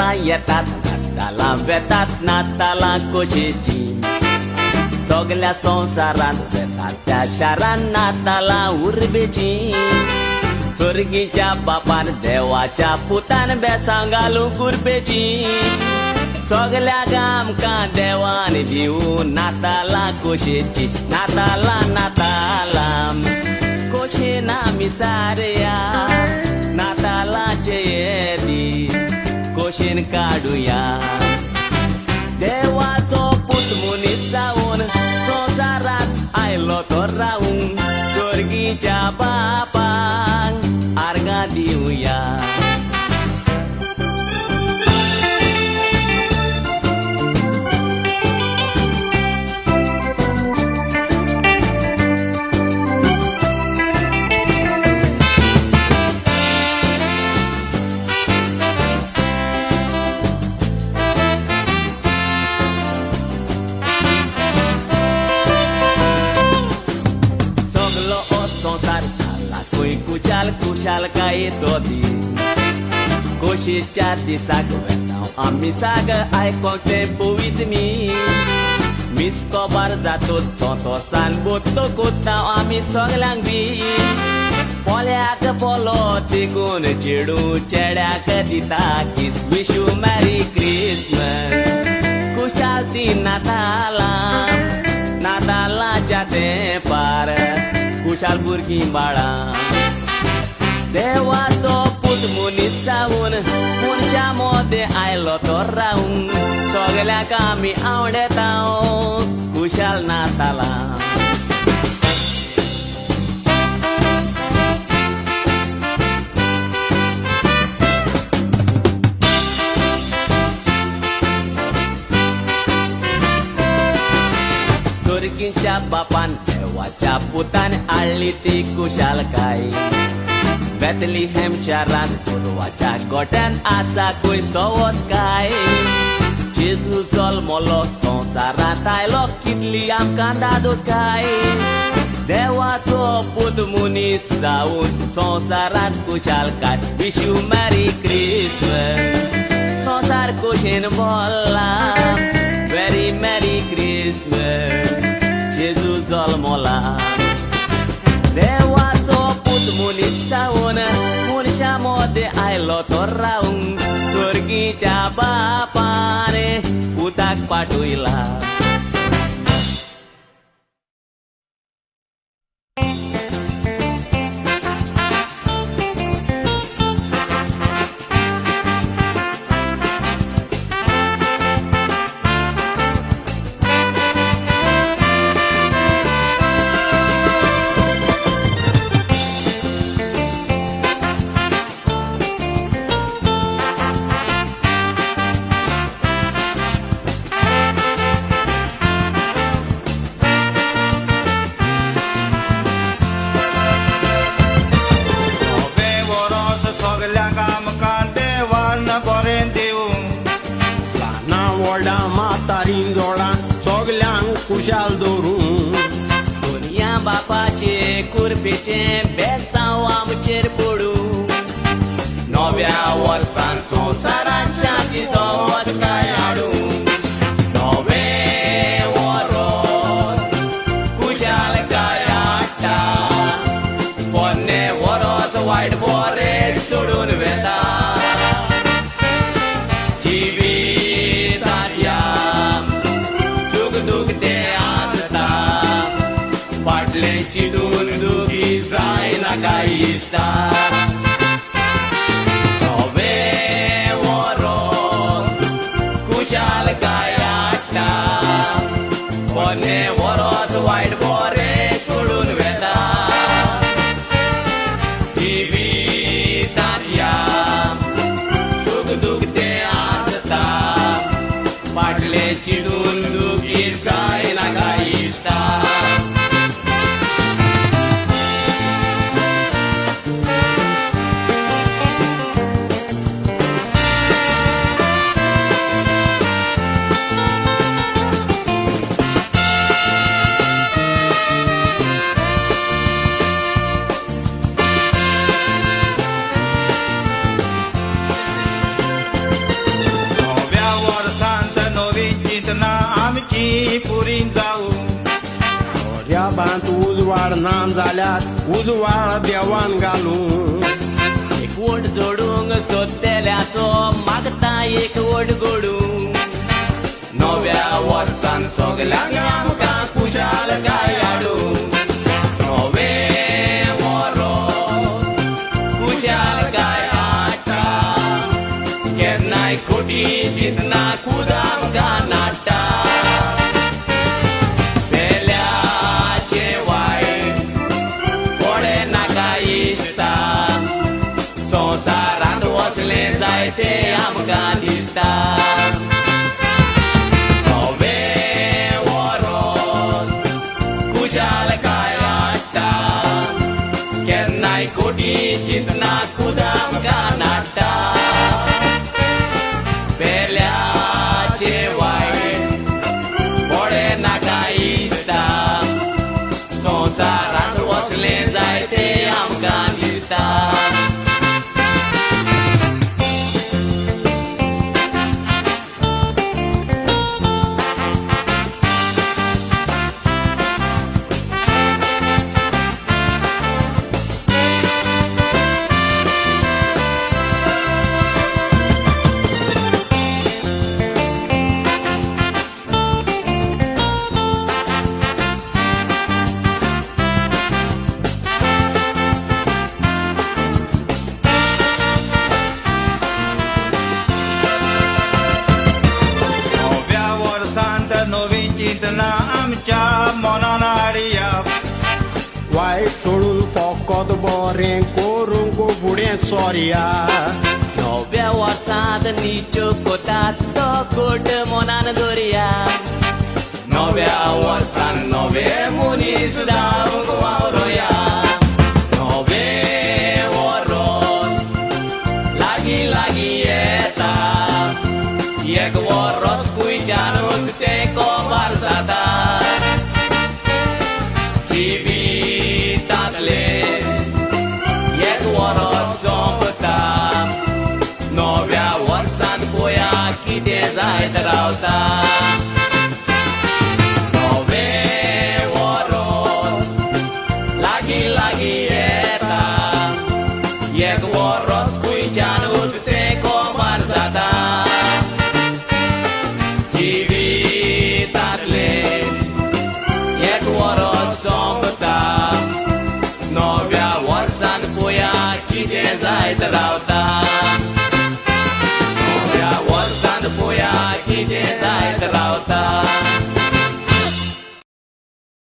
वर्सां येतात नातालां वेतात नातालां खोशेचीं सगल्या संवसारांत वेतात त्या शारान नातालां उर्बेचीं स्वर्गीच्या बापान देवाच्या पुतान बेसां घालूं कुर्बेचीं सगल्याक आमकां देवान दिवूं नातालां खोशेचीं नातालां नातालां खोशेन आमी सारया नातालांचे हे दीस खोशेन काडुया देवाचो पूत मनीस जावन संवसारांत आयलो तो रावूंक स्वर्गीच्या बापाक आर्गां दिवया. खुशालकायेचो दीस खोशेच्या दिसाक वेता आमी साग आयकोंक तें पवित्र मीस कबार जातोच सोंतोसान बोत्तो कोत्ता आमी सगल्यांक बी पोल्याक पोलो चिकून चेडूं चेड्याक दिता kiss wish you merry Christmas खुशाल ती नातालां नातालांच्या तेंपार खुशाल भुरगीं बाळां देवाचो पूत मनीस जावन मनशा मदें आयलो तो रावूंक सगल्यांक आमी आवडेता खुशाल नातालां. स्वर्गीच्या बापान देवाच्या पुतान हाडली ती खुशालकाय बेथलेहेमच्या रान गोरवाच्या गोट्यान आसा खंय सवस काय जेजू जल्मलो संवसारांत आयलो कितली आमकां दादोसकाय देवाचो पूत मनीस जावन संवसारांत खुशालकाय विश you merry Christmas संवसार खोशेन भरला व्हेरी मॅरी क्रिसमस जेजू जल्मला देवाचो पूत मनीस जावन मनशा मदें आयलो तो रावूंक स्वर्गीच्या बापान पुताक पाठयला. खुशाल दवरूं दुनिया बापाचे कुर्पेचे बेसांव आमचेर पडूं नव्या वर्सान संवसारांत शांती काय हाडूं नवें वरोस खुशालकाय हाडटा पोन्नें वरोस वायट बरें सोडून वेता चिंतून दुखी जायनाका इश्टा नवें वरोस खुशालकाय हाडटा पोन्नें वरोस वायट बरें सोडून वेता जिवितांत ह्या सूख दूख तें आसता फाटलें चिंतून दुखी जायनाका इश्टा. आमची पुरी जावं. दर्याबांत उजवाड ना जाल्यार उजवाड देवान घालूं. एक वोट जोडूंक सोदतेल्याचो मागता एक वोट गोडूं. नव्या वर्सान सगल्यांक आमकां खुशालकाय हाडूं. नवें वरोस खुशालकाय हाडटा, केन्नाय खोटी चिंतना खूद आमकां नाडटा. पेल्याचें वायट कोणे नाका इश्टा, संवसारांत वचलें जायतें आमकां दिसता. नवें वरोस खुशालकाय हाडटा, केन्नाय खोटी चिंतना खूद आमकां नाडटा. पेल्याचें वायट कोणे नाका इश्टा, संवसारांत वचलें जायतें आमकां दिसता. नव्या वर्सांत नवीं चिंतना आमच्या मनान हाडया. वायट सोडून फकत बरें करूंक फुडें सोरया. नव्या वर्सांत निच्यो कोतात तो कोट मनान दवरया. नव्या वर्सान नवे मनीस जावंक वावरोया. नवें वरोस लागीं लागीं येता, एक वरोस खंयच्यानूच तें कबार जाता. जिवितांतलें एक वरोस सोंपता, नव्या वर्सान पळया कितें जायत रावता. नवें वरोस लागीं लागीं येता, एक वरोस खंयच्यानूच तें कबार जाता. जिवितांतलें एक वरोस सोंपता, नव्या वर्सान पळया कितें जायत रावता.